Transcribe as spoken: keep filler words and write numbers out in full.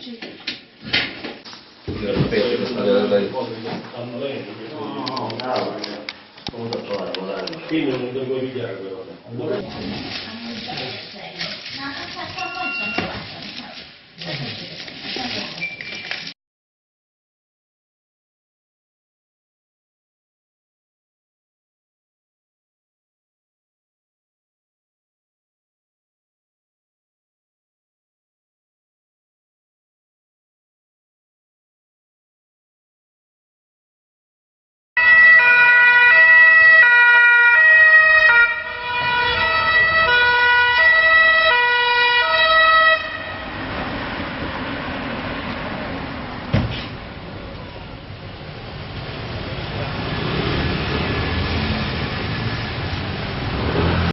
Io ripeto che sta della dai. Quindi non devo pigliare quello.